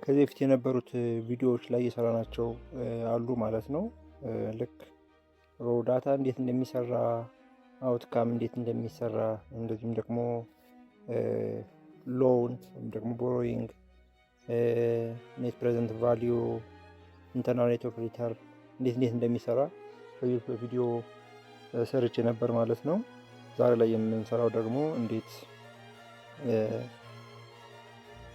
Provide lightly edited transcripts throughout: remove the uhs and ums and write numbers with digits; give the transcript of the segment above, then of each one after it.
ከዚህ በፊት የነበሩት ቪዲዮዎች ላይ የሰራናቸው አሉ ማለት ነው። ልክ raw data እንዴት እንደሚሰራ፣ outcome እንዴት እንደሚሰራ፣ እንደዚሁም ደግሞ loan ወይም ደግሞ borrowing፣ net present value፣ internal rate of return እንዴት እንዴት እንደሚሰራ ከዚህ በቪዲዮ ሰርቼ ነበር ማለት ነው። ዛሬ ላይ የምንሰራው ደግሞ እንዴት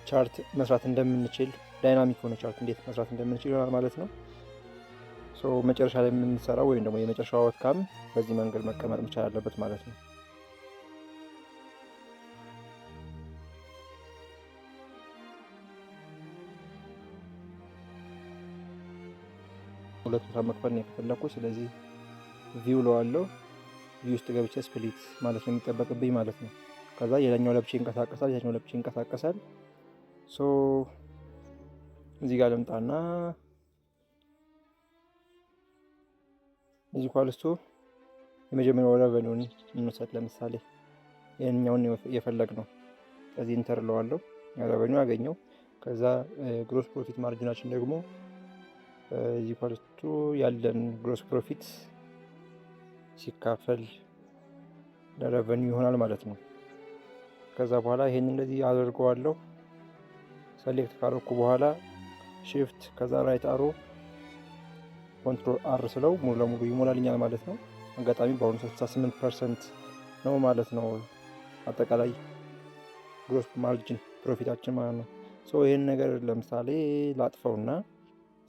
chart መስራት እንደምንችል፣ dynamic የሆነ chart እንዴት መስራት እንደምንችል ይሆናል ማለት ነው። So መጨረሻ ላይ የምንሰራው ወይም ደግሞ የመጨረሻው outcome በዚህ መንገድ መቀመጥ መቻል አለበት ማለት ነው። ሁለት ቦታ መክፈል ነው የፈለኩት። ስለዚህ view እለዋለሁ። View ውስጥ ገብቼ split ማለት ነው የሚጠበቅብኝ ማለት ነው። ከዛ የላኛው ለብቻ ይንቀሳቀሳል፣ የታችኛው ለብቻ ይንቀሳቀሳል። So እዚህ ጋር ልምጣና is equals to የመጀመሪያው revenue ውን እንውሰድ። ለምሳሌ ይህንኛውን የፈለግነው። ከዚህ enter እለዋለሁ። Revenue አገኘው። ከዛ gross profit margin ኣችን ደግሞ is equals to ያለን gross profit ሲካፈል ለ revenue ይሆናል ማለት ነው። ከዛ በኋላ ይሄን እንደዚህ አደርገዋለሁ። Select ካረኩ በኋላ shift ከዛ right arrow control R ስለው ሙሉ ለሙሉ ይሞላልኛል ማለት ነው። አጋጣሚ በአሁኑ 68% ነው ማለት ነው አጠቃላይ gross margin profit ኣችን ማለት ነው። So ይሄን ነገር ለምሳሌ ላጥፈውና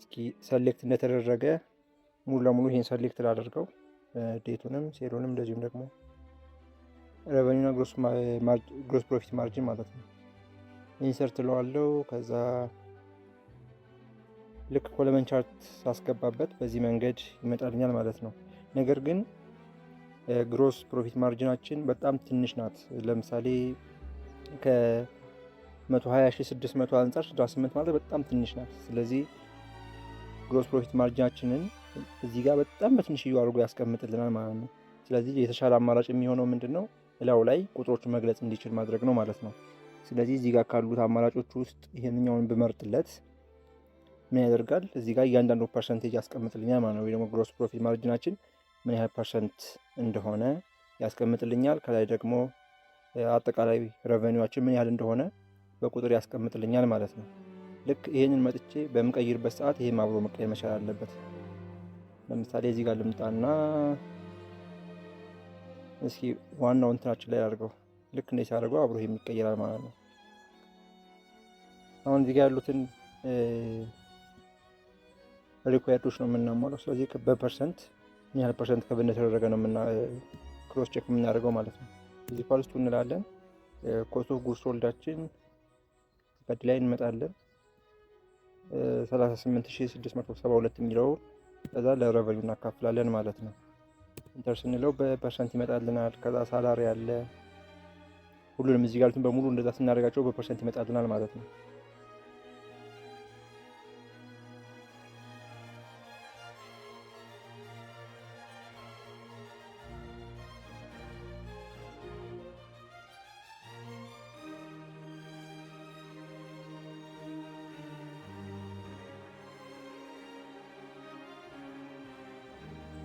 እስኪ select እንደተደረገ ሙሉ ለሙሉ ይሄን select ላደርገው፣ date ኡንም sale ኡንም እንደዚሁም ደግሞ revenue ና gross profit margin ማለት ነው። Insert እለዋለሁ። ከዛ ልክ column chart ሳስገባበት በዚህ መንገድ ይመጣልኛል ማለት ነው። ነገር ግን gross profit margin ኣችን በጣም ትንሽ ናት። ለምሳሌ ከ120,600 አንጻር 68 ማለት በጣም ትንሽ ናት። ስለዚህ gross profit margin ኣችንን እዚህ ጋር በጣም በትንሽዩ አድርጎ ያስቀምጥልናል ማለት ነው። ስለዚህ የተሻለ አማራጭ የሚሆነው ምንድን ነው? እላዩ ላይ ቁጥሮቹን መግለጽ እንዲችል ማድረግ ነው ማለት ነው። ስለዚህ እዚህ ጋር ካሉት አማራጮች ውስጥ ይሄንኛውን ብመርጥለት ምን ያደርጋል? እዚህ ጋር እያንዳንዱ percentage ያስቀምጥልኛል ማለት ነው። ወይ ደግሞ gross profit margin ኣችን ምን ያህል percent እንደሆነ ያስቀምጥልኛል። ከላይ ደግሞ አጠቃላይ revenue ኣችን ምን ያህል እንደሆነ በቁጥር ያስቀምጥልኛል ማለት ነው። ልክ ይሄንን መጥቼ በምቀይርበት ሰዓት ይሄም አብሮ መቀየር መቻል አለበት። ለምሳሌ እዚህ ጋር ልምጣና እስኪ ዋናው እንትናችን ላይ አድርገው። ልክ እንደዚህ ሳደርገው አብሮ ይሄም ይቀየራል ማለት ነው። አሁን እዚህ ጋር ያሉትን required ኦች ነው የምናሟላው። ስለዚህ በ percent ምን ያህል percent cover እንደተደረገ ነው የምና cross check የምናደርገው ማለት ነው። Is equals to እንላለን። Cost of goods sold ኣችን ቀድ ላይ እንመጣለን። 38,672 የሚለው ከዛ ለ revenue እናካፍላለን ማለት ነው። Enter ስንለው በ percent ይመጣልናል። ከዛ salary አለ። ሁሉንም እዚህ ጋር ያሉትን በሙሉ እንደዛ ስናደርጋቸው በ percent ይመጣልናል ማለት ነው።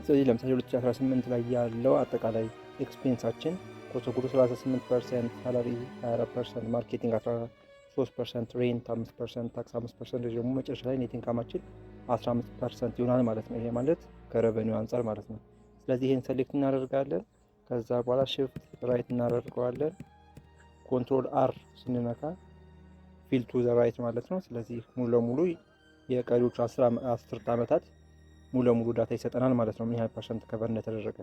ስለዚህ ለምሳሌ 2018 ላይ ያለው አጠቃላይ expense ኣችን cost of goods 38%፣ salary 24%፣ marketing 13%፣ rent 5%፣ tax 5%፣ ደግሞ መጨረሻ ላይ net income ኣችን 15% ይሆናል ማለት ነው። ይሄ ማለት ከ revenue አንጻር ማለት ነው። ስለዚህ ይሄን select እናደርጋለን። ከዛ በኋላ shift right እናደርገዋለን። Control R ስንነካ fill to the right ማለት ነው። ስለዚህ ሙሉ ለሙሉ የቀሪዎቹ 10 ዓመታት ሙሉ ለሙሉ data ይሰጠናል ማለት ነው፣ ምን ያህል percent cover እንደተደረገ።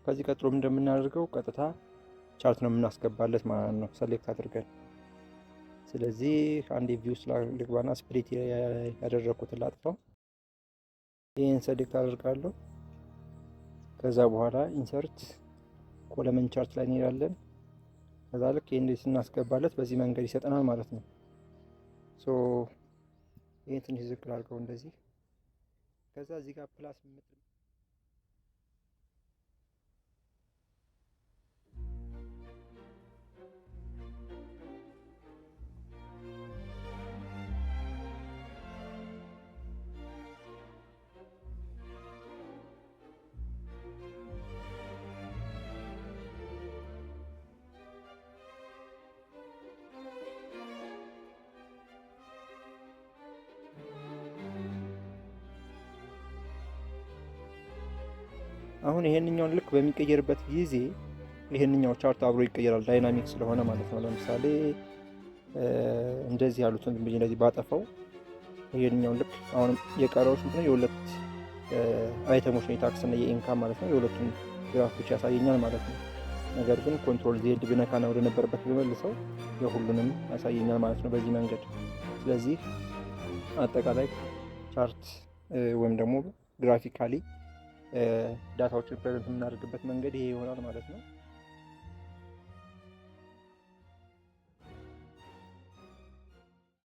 ከዚህ ቀጥሎ እንደምናደርገው ቀጥታ chart ነው የምናስገባለት ማለት ነው፣ select አድርገን። ስለዚህ አንዴ view ልግባና split ያደረኩትን ላጥፋው። ይህን select አደርጋለሁ። ከዛ በኋላ insert column chart ላይ እንሄዳለን። ከዛ ልክ ይህን ስናስገባለት በዚህ መንገድ ይሰጠናል ማለት ነው። So ይህን ትንሽ ዝቅ ላድርገው እንደዚህ። ከዛ እዚህ ጋር plus አሁን ይሄንኛውን ልክ በሚቀየርበት ጊዜ ይሄንኛው chart አብሮ ይቀየራል፣ dynamic ስለሆነ ማለት ነው። ለምሳሌ እንደዚህ ያሉትን ዝም ብዬ እንደዚህ ባጠፋው ይሄንኛውን ልክ አሁንም የቀረው ስንት ነው? የሁለት item ኦች ነው፣ የ tax እና የ income ማለት ነው። የሁለቱን graph ብቻ ያሳየኛል ማለት ነው። ነገር ግን Control Z ብነካና ወደ ነበረበት ብመልሰው የሁሉንም ያሳየኛል ማለት ነው በዚህ መንገድ። ስለዚህ አጠቃላይ chart ወይም ደግሞ graphically data ዎችን present የምናደርግበት መንገድ ይሄ ይሆናል ማለት ነው።